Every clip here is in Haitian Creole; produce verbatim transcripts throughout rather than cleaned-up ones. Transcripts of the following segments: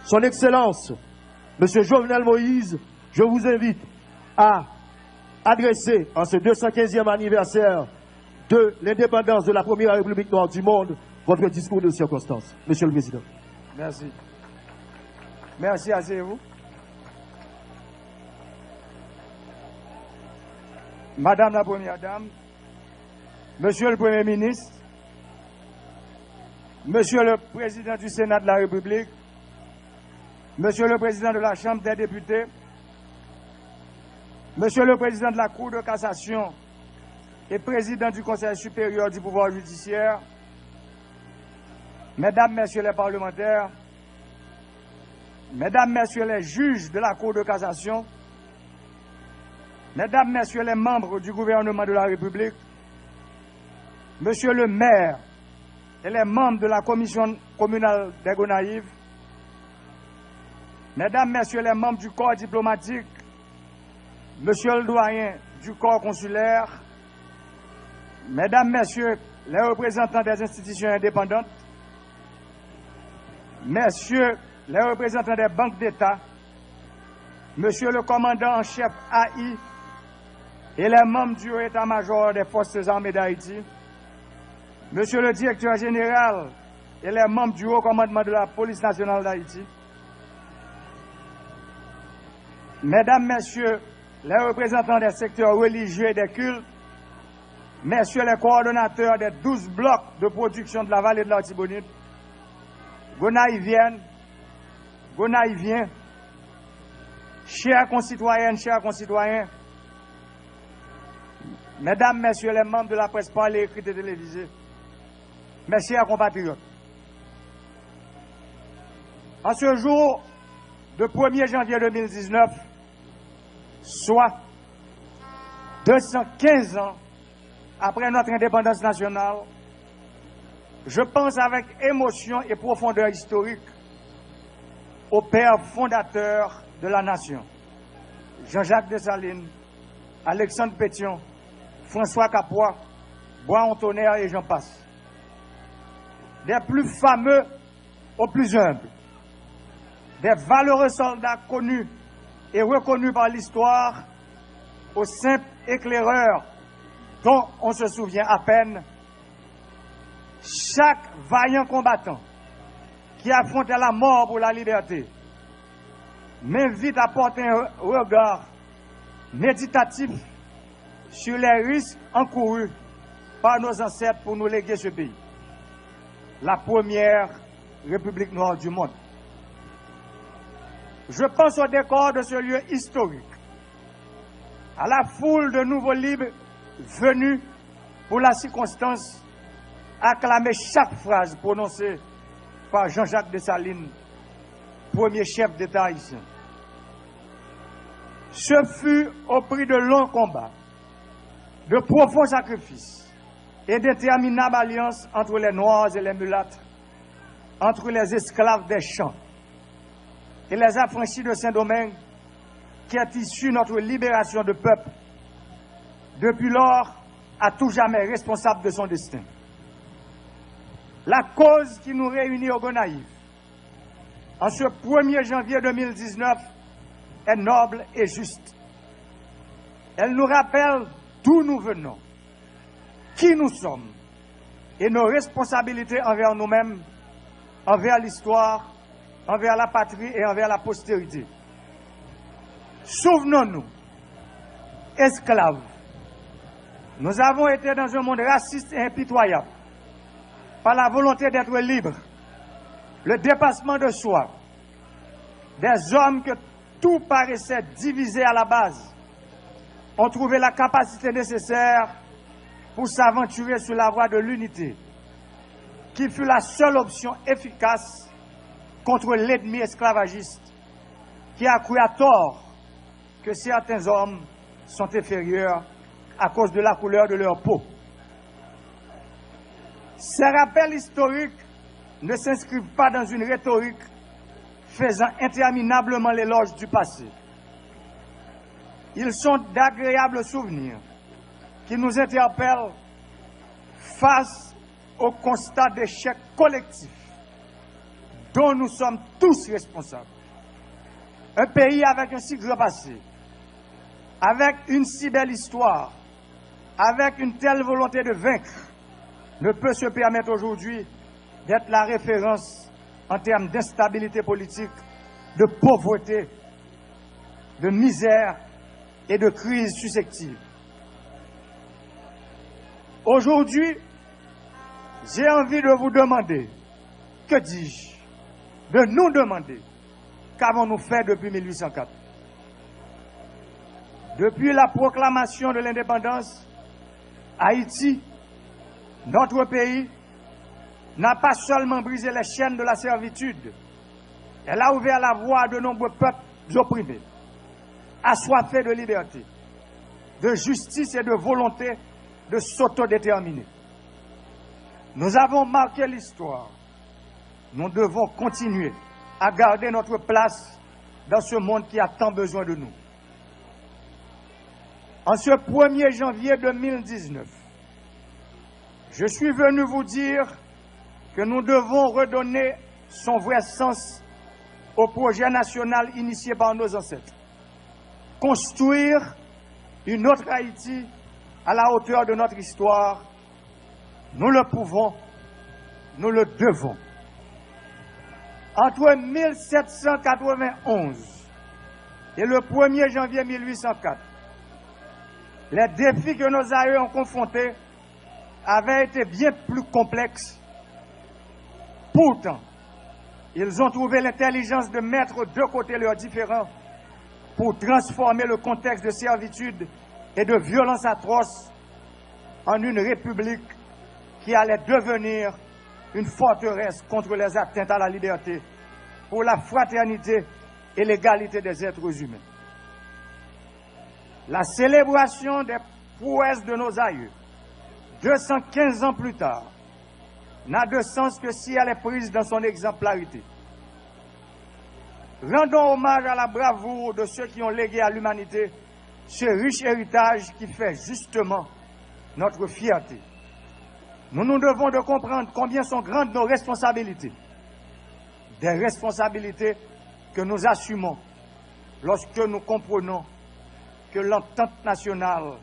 Son Excellence, Monsieur Jovenel Moïse, je vous invite à adresser en ce deux cent quinzième anniversaire de l'indépendance de la première République noire du monde votre discours de circonstance. Monsieur le Président. Merci. Merci, asseyez-vous. Madame la Première Dame, Monsieur le Premier ministre, Monsieur le Président du Sénat de la République, Monsieur le Président de la Chambre des députés, Monsieur le Président de la Cour de cassation et Président du Conseil supérieur du pouvoir judiciaire, Mesdames, Messieurs les parlementaires, Mesdames, Messieurs les juges de la Cour de cassation, Mesdames, Messieurs les membres du gouvernement de la République, Monsieur le maire et les membres de la commission communale des Gonayives, Mesdames, Messieurs les membres du corps diplomatique, Monsieur le doyen du corps consulaire, Mesdames, Messieurs les représentants des institutions indépendantes, Messieurs les représentants des banques d'État, Monsieur le commandant en chef A I et les membres du Haut État-major des Forces armées d'Haïti, Monsieur le directeur général et les membres du Haut commandement de la Police nationale d'Haïti, Mesdames, Messieurs les représentants des secteurs religieux et des cultes, Messieurs les coordonnateurs des douze blocs de production de la vallée de l'Artibonite, Gonayivyèn, Gonayivyen, chères concitoyennes, chers concitoyens, Mesdames, Messieurs les membres de la presse parlée, écrite et télévisée, mes chers compatriotes, en ce jour de premier janvier deux mille dix-neuf, soit deux cent quinze ans après notre indépendance nationale, je pense avec émotion et profondeur historique aux pères fondateurs de la nation, Jean-Jacques Dessalines, Alexandre Pétion, François Capois, Boiron Tonnerre et j'en passe. Des plus fameux aux plus humbles, des valeureux soldats connus et reconnus par l'histoire, aux simples éclaireurs dont on se souvient à peine, chaque vaillant combattant qui affrontait la mort pour la liberté m'invite à porter un regard méditatif sur les risques encourus par nos ancêtres pour nous léguer ce pays, la première République noire du monde. Je pense au décor de ce lieu historique, à la foule de nouveaux libres venus pour la circonstance, acclamer chaque phrase prononcée par Jean-Jacques Dessalines, premier chef d'État haïtien. Ce fut au prix de longs combats, de profonds sacrifices et d'interminables alliances entre les Noirs et les Mulattes, entre les esclaves des champs et les affranchis de Saint-Domingue qu'est issue notre libération de peuple, depuis lors à tout jamais responsable de son destin. La cause qui nous réunit aux Gonayives en ce premier janvier deux mille dix-neuf est noble et juste. Elle nous rappelle d'où nous venons, qui nous sommes et nos responsabilités envers nous-mêmes, envers l'histoire, envers la patrie et envers la postérité. Souvenons-nous, esclaves, nous avons été dans un monde raciste et impitoyable par la volonté d'être libre, le dépassement de soi, des hommes que tout paraissait divisé à la base, ont trouvé la capacité nécessaire pour s'aventurer sur la voie de l'unité, qui fut la seule option efficace contre l'ennemi esclavagiste qui a cru à tort que certains hommes sont inférieurs à cause de la couleur de leur peau. Ces rappels historiques ne s'inscrivent pas dans une rhétorique faisant interminablement l'éloge du passé. Ils sont d'agréables souvenirs qui nous interpellent face au constat d'échec collectif dont nous sommes tous responsables. Un pays avec un si grand passé, avec une si belle histoire, avec une telle volonté de vaincre, ne peut se permettre aujourd'hui d'être la référence en termes d'instabilité politique, de pauvreté, de misère et de crise successive. Aujourd'hui, j'ai envie de vous demander, que dis-je, de nous demander, qu'avons-nous fait depuis mille huit cent quatre ? Depuis la proclamation de l'indépendance, Haïti, notre pays, n'a pas seulement brisé les chaînes de la servitude, elle a ouvert la voie à de nombreux peuples opprimés, assoiffés de liberté, de justice et de volonté de s'autodéterminer. Nous avons marqué l'histoire. Nous devons continuer à garder notre place dans ce monde qui a tant besoin de nous. En ce premier janvier deux mille dix-neuf, je suis venu vous dire que nous devons redonner son vrai sens au projet national initié par nos ancêtres. Construire une autre Haïti à la hauteur de notre histoire, nous le pouvons, nous le devons. Entre mille sept cent quatre-vingt-onze et le premier janvier mille huit cent quatre, les défis que nos aïeux ont confrontés avaient été bien plus complexes. Pourtant, ils ont trouvé l'intelligence de mettre de côté leurs différends pour transformer le contexte de servitude et de violence atroce en une république qui allait devenir une forteresse contre les atteintes à la liberté, pour la fraternité et l'égalité des êtres humains. La célébration des prouesses de nos aïeux, deux cent quinze ans plus tard, n'a de sens que si elle est prise dans son exemplarité. Rendons hommage à la bravoure de ceux qui ont légué à l'humanité ce riche héritage qui fait justement notre fierté. Nous nous devons de comprendre combien sont grandes nos responsabilités, des responsabilités que nous assumons lorsque nous comprenons que l'entente nationale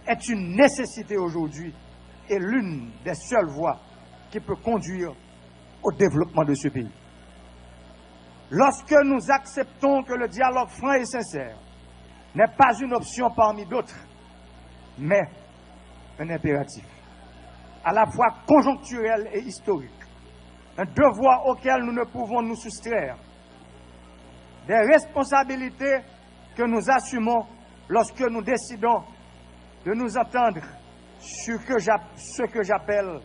est une nécessité aujourd'hui et l'une des seules voies qui peut conduire au développement de ce pays. Lorsque nous acceptons que le dialogue franc et sincère n'est pas une option parmi d'autres, mais un impératif, à la fois conjoncturel et historique, un devoir auquel nous ne pouvons nous soustraire, des responsabilités que nous assumons lorsque nous décidons de nous entendre sur que j'app- ce que j'appelle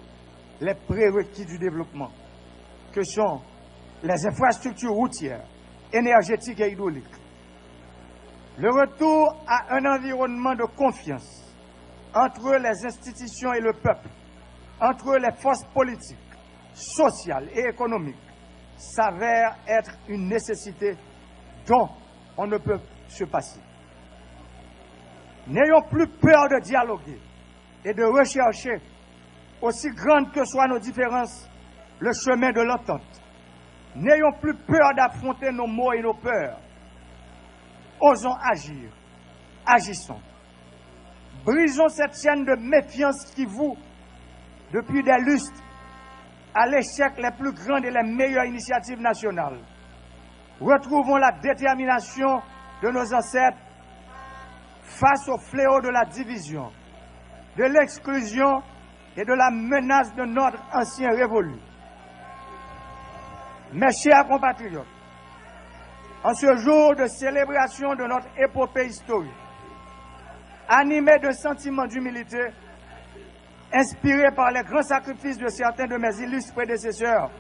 les prérequis du développement, que sont les infrastructures routières, énergétiques et hydrauliques. Le retour à un environnement de confiance entre les institutions et le peuple, entre les forces politiques, sociales et économiques, s'avère être une nécessité dont on ne peut se passer. N'ayons plus peur de dialoguer et de rechercher, aussi grandes que soient nos différences, le chemin de l'entente. N'ayons plus peur d'affronter nos maux et nos peurs. Osons agir. Agissons. Brisons cette chaîne de méfiance qui voue, depuis des lustres, à l'échec les plus grandes et les meilleures initiatives nationales. Retrouvons la détermination de nos ancêtres face au fléau de la division, de l'exclusion et de la menace de notre ancien révolu. Mes chers compatriotes, en ce jour de célébration de notre épopée historique, animé d'un sentiment d'humilité, inspiré par les grands sacrifices de certains de mes illustres prédécesseurs,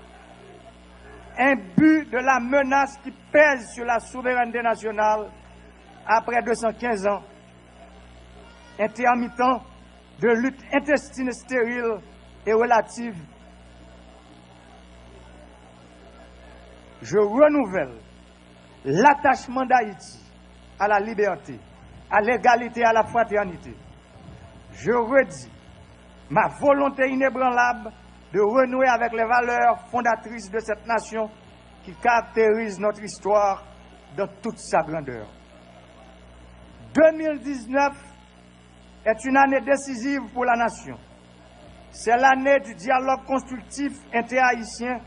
imbu de la menace qui pèse sur la souveraineté nationale après deux cent quinze ans intermittents de luttes intestines stériles et relatives, je renouvelle l'attachement d'Haïti à la liberté, à l'égalité, à la fraternité. Je redis ma volonté inébranlable de renouer avec les valeurs fondatrices de cette nation caractérise notre histoire dans toute sa grandeur. Deux mille dix-neuf est une année décisive pour la nation. C'est l'année du dialogue constructif interhaïtien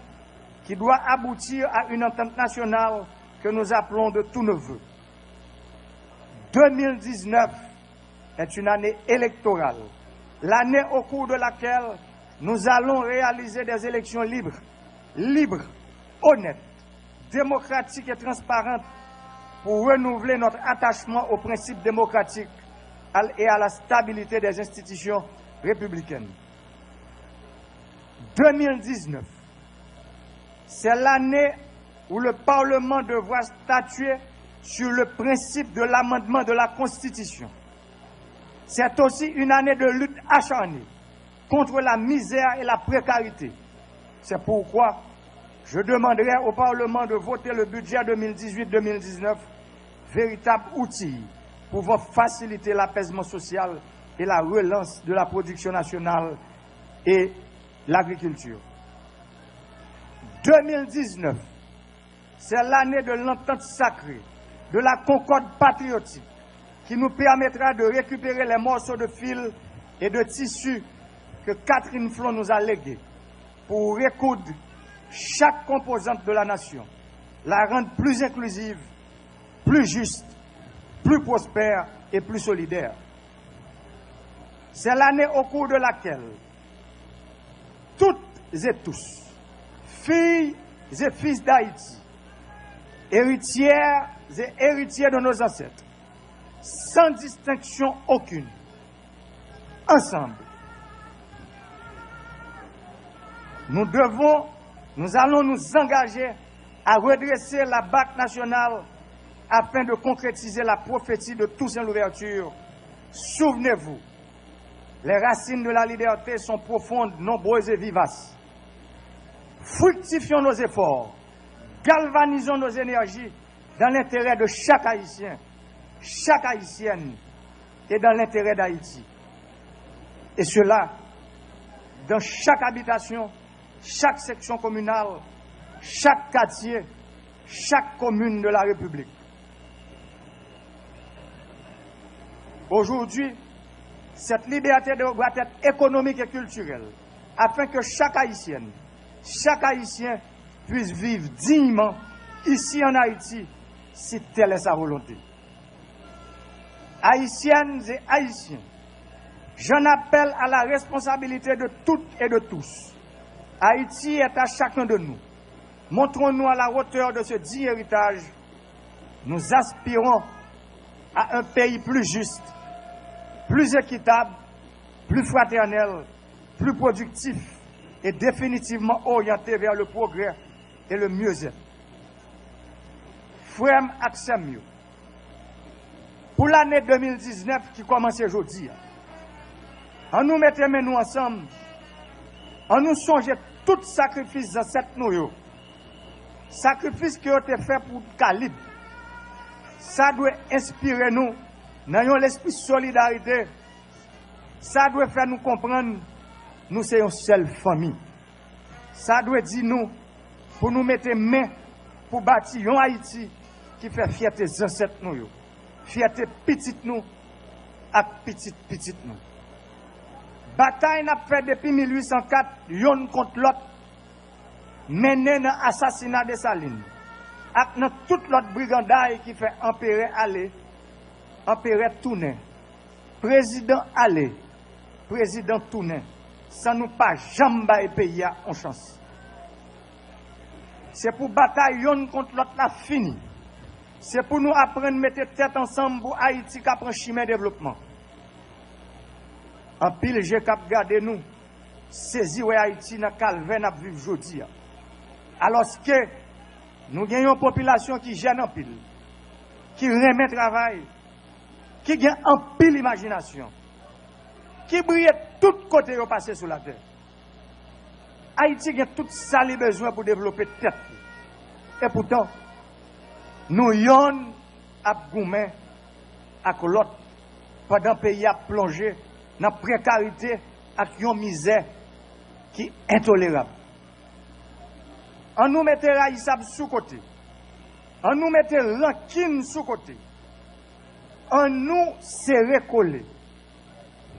qui doit aboutir à une entente nationale que nous appelons de tous nos vœux. Deux mille dix-neuf est une année électorale, l'année au cours de laquelle nous allons réaliser des élections libres, libres, honnêtes, démocratiques et transparentes pour renouveler notre attachement aux principes démocratiques et à la stabilité des institutions républicaines. Deux mille dix-neuf, c'est l'année où le Parlement devra statuer sur le principe de l'amendement de la Constitution. C'est aussi une année de lutte acharnée contre la misère et la précarité. C'est pourquoi je demanderai au Parlement de voter le budget deux mille dix-huit deux mille dix-neuf, véritable outil pouvant faciliter l'apaisement social et la relance de la production nationale et l'agriculture. Deux mille dix-neuf, c'est l'année de l'entente sacrée, de la concorde patriotique, qui nous permettra de récupérer les morceaux de fil et de tissu que Catherine Flon nous a légués pour recoudre chaque composante de la nation, la rendre plus inclusive, plus juste, plus prospère et plus solidaire. C'est l'année au cours de laquelle toutes et tous, filles et fils d'Haïti, héritières et héritiers de nos ancêtres, sans distinction aucune, ensemble, nous devons, nous allons nous engager à redresser la barque nationale afin de concrétiser la prophétie de Toussaint Louverture. Souvenez-vous, les racines de la liberté sont profondes, nombreuses et vivaces. Fructifions nos efforts, galvanisons nos énergies dans l'intérêt de chaque Haïtien, chaque Haïtienne et dans l'intérêt d'Haïti. Et cela dans chaque habitation, chaque section communale, chaque quartier, chaque commune de la République. Aujourd'hui, cette liberté doit être économique et culturelle afin que chaque Haïtienne, chaque Haïtien puisse vivre dignement ici en Haïti, si telle est sa volonté. Haïtiennes et Haïtiens, j'en appelle à la responsabilité de toutes et de tous. Haïti est à chacun de nous. Montrons-nous à la hauteur de ce digne héritage. Nous aspirons à un pays plus juste, plus équitable, plus fraternel, plus productif et définitivement orienté vers le progrès et le mieux-être. Frè m ak sè m yo, pou lane de mil diznèf ki kòmanse jodi a, annou mete men nou ansanm, annou sonje tout sakrifis zansèt nou yo, sakrifis ke yo te fè pou n ka lib. Sa dwe enspire nou nan yon lespri solidarite. Sa dwe fè nou konprann nou se yon sèl fanmi. Sa dwe di nou pou nou mete men pou bati yon Ayiti ki fè fyète zansèt nou yo, fyète pitit nou ak pitit pitit nou. Batay n ap fè depi mil uit san kat yonn kont lòt mennen nan asasina Desalin ak nan tout lòt briganday ki fè anperè ale, anperè tounen, prezidan ale, prezidan tounen, san nou pa janm bay peyi a yon chans. Se pou batay yonn kont lòt la fini. Se pou nou aprann mete tèt ansanm pou Ayiti ka pran chimen devlopman. Anpil je k ap gade nou sezi wè Ayiti nan kalvè n ap viv jodi a. Alòske nou gen yon popilasyon ki jèn anpil, ki renmen travay, ki gen anpil imajinasyon, ki briye tout kote yo pase sou latè. Ayiti gen tout sa li bezwen pou devlope tèt li. Epoutan, nou yonn ap goumen ak lòt pandan peyi a plonje nan prekarite ak yon mizè ki entolerab. An nou mete rayisab sou kote. An nou mete rankin sou kote. An nou sere kole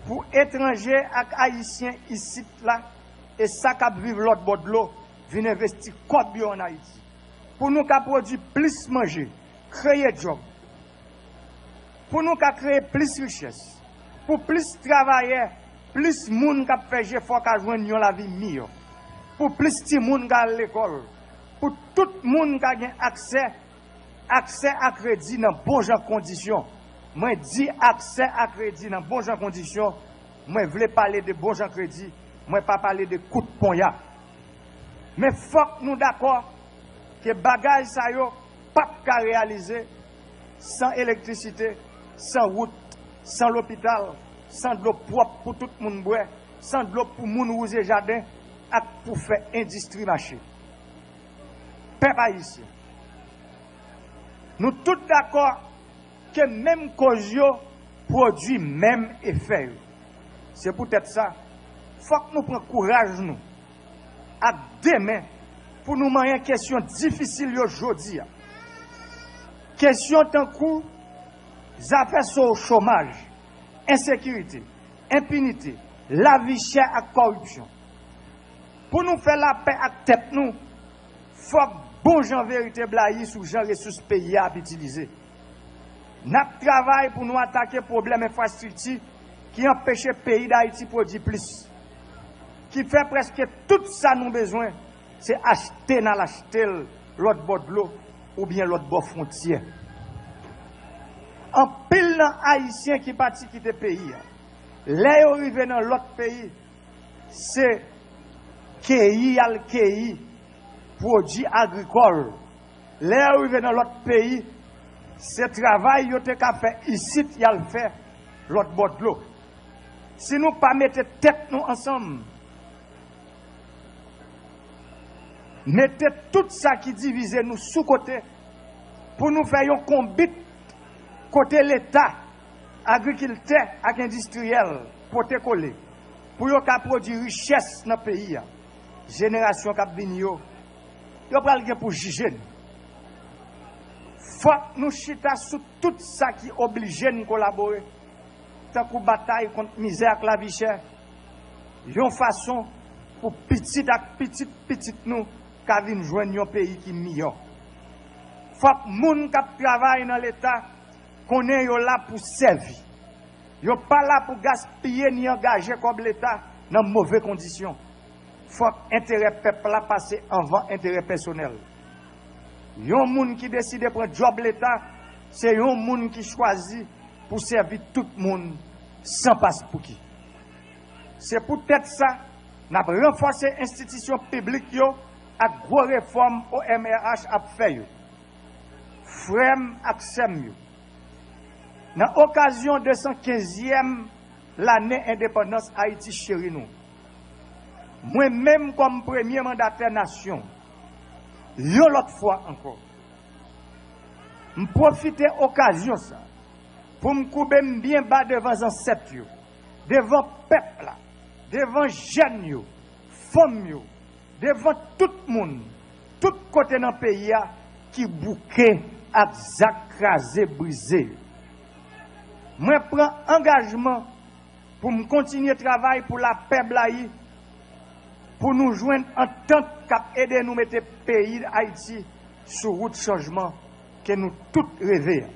pou etranje ak Ayisyen isit la e sa k ap viv lòt bò dlo vin envesti kòb yo ann Ayiti. Pou nou ka pwodui plis manje, kreye djòb, pou nou ka kreye plis richès, pou plis travayè, plis moun k ap fè jefò ka jwenn yon lavi miyò, pou plis timoun ka al lekòl, pou tout moun ka gen aksè, aksè a kredi nan bon jan kondisyon. Mwen di aksè a kredi nan bon jan kondisyon, mwen vle pale de bon jan kredi, mwen pa pale de kout ponya. Men fòk nou dakò ke bagay sa yo p ap ka reyalize san elektrisite, san wout, san lopital, san dlo pwòp pou tout moun bwè, san dlo pou moun wouze jaden ak pou fè endistri mache. Pèp ayisyen, nou tout dakò ke menm koz yo pwodui menm efè yo. Se poutèt sa, fòk nou pran kouraj nou ak de men pou nou manyen kesyon difisil yo jodi a. Kesyon tankou zafè so-, chomaj, ensekirite, enpinite, lavi chè ak kòripsyon. Pou nou fè lapè ak tèt nou, fòk bon jan verite blayi sou jan resous peyi a ap itilize. N ap travay pou nou atake pwoblèm enfrastrikti ki anpeche peyi Dayiti pwodui plis, ki fè prèske tout sa nou bezwen se achte n al achte l lòt bò dlo oubyen lòt bò fwontyè. Anpil nan Ayisyen ki pati kite peyi a, lè yo rive nan lòt peyi, se keyi y al keyi pwodui agrikòl. Lè yo rive nan lòt peyi, se travay yo te ka fè isit y al fè lòt bò dlo. Si nou pa mete tèt nou ansanm, mete tout sa ki divize nou sou kote pou nou fè yon konbit kote Leta, agrikiltè ak endistriyèl pote kole pou yo ka pwodui richès nan peyi a. Jenerasyon k ap vini yo, yo pral gen pou jije n. Fòk nou chita sou tout sa ki oblije n kolabore, tankou batay kont mizè ak lavi chè, yon fason pou pitit ak pitit pitit nou ka vin jwenn yon peyi ki miyò. Fòk moun k ap travay nan Leta konnen yo la pou sèvi. Yo pa la pou gaspiye ni angaje kòb Leta nan move kondisyon. Fòk enterè pèp la pase anvan enterè pèsonèl. Yon moun ki deside pran djòb Leta, se yon moun ki chwazi pou sèvi tout moun san paspouki. Se poutèt sa, n ap ranfòse enstitisyon piblik yo ak gwo refòm O M R H ap fè yo. Frè m ak sè m yo, nan okazyon de san kenzyèm lane endepandans Ayiti cheri nou, mwen menm kòm premye mandatè nasyon, yon lòt fwa ankò, m pwofite okazyon sa pou m koube m byen ba devan zansèt yo, devan pèp la, devan jèn yo, fanm yo, devan tout moun, tout kote nan peyi a ki bouke ak zak kraze brize yo. Mwen pran angajman pou m kontinye travay pou lapè blayi, pou nou jwenn antant k ap ede nou mete peyi Ayiti sou wout chanjman ke nou tout reve a.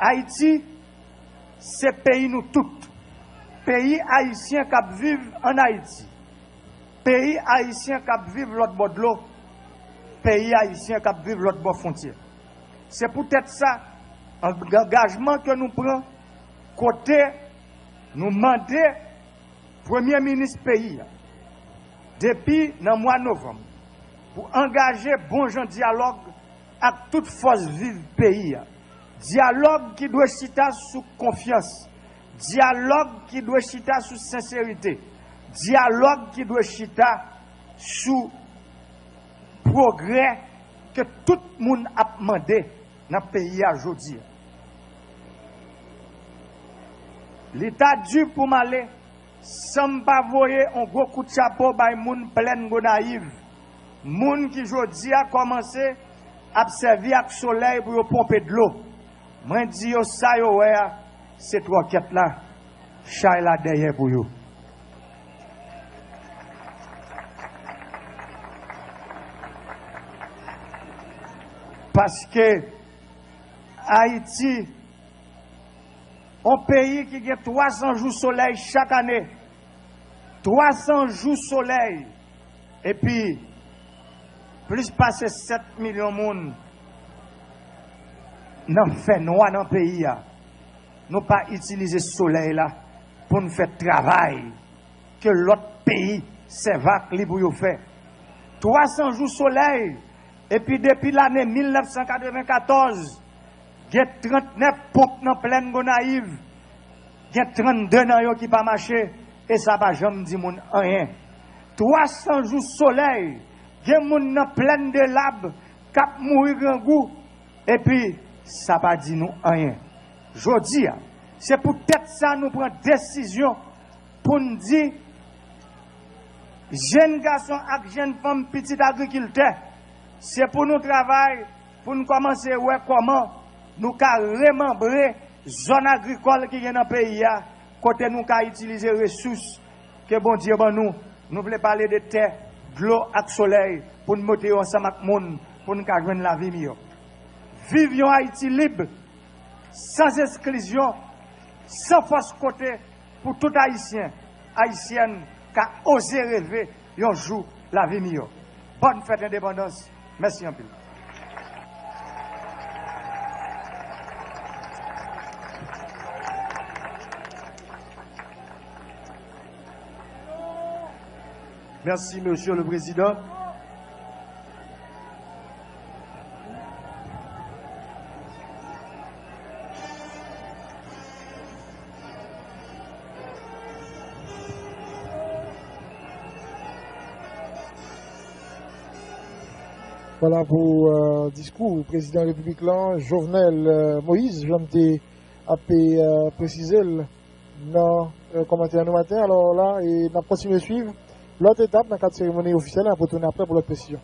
Ayiti, se peyi nou tout. Peyi ayisyen k ap viv ann Ayiti, peyi ayisyen k ap viv lòt bò dlo, peyi ayisyen k ap viv lòt bò fwontyè. Se poutèt sa, ang-, angajman ke nou pran, kote nou mande Premye Minis peyi a, depi nan mwa novanm, pou angaje bon jan dyalòg ak tout fòs viv peyi a. Dyalòg ki dwe chita sou konfyans, dyalòg ki dwe chita sou senserite, dyalòg ki dwe chita sou pwogrè ke tout moun ap mande nan peyi a jodi a. Li ta di pou m ale, San m pa voye yon gwo kout chapo bay moun Plèn Gonayiv, moun ki jodi a kòmanse ap sèvi ak solèy pou yo ponpe dlo. Mwen di yo sa yo wè a, se twòkèt la, chay la dèyè pou yo. Paske Ayiti, yon peyi ki gen twa san jou solèy chak ane, twa san jou solèy, epi plis pase sèt milyon moun nan fènwa nan peyi a. Nou pa itilize solèy la pou n fè travay ke lòt peyi sèvi ak li pou yo fè. Twa san jou solèy, epi depi lane mil nèf san katreven katòz, gen trannèf ponp nan Plèn Gonayiv, gen trannde nan yo ki pa mache, e sa pa janm di moun anyen. Twa san jou solèy, gen moun nan Plèn de Lab k ap mouri grangou, epi sa pa di nou anyen. Jodi a, se poutèt sa nou pran desizyon pou n di jèn gason ak jèn fanm, pitit agrikiltè, se pou nou travay, pou n kòmanse wè kòman nou ka remanbre zòn agrikòl ki gen nan peyi a, kote nou ka itilize resous ke Bondye ban nou. Nou vle pale de tè, dlo ak solèy pou n mete yo ansanm ak moun, pou n ka jwenn lavi miyò. Viv yon Ayiti lib, san esklizyon, san fòs kote, pou tout Ayisyen, Ayisyèn ka oze reve yon jou lavi miyò. Bòn fèt endepandans. Mèsi anpil. Merci, Monsieur le Président. Vwala pou, euh, diskou prezidan repiblik lan, Jovenel, euh, Moïse, jan m te ap, euh, presize l nan, euh, kòmantè nou maten. Alò la, e n ap kontinye swiv lòt etap nan kad seremoni ofisyèl la, n ap retounen apre pou lòt presizyon.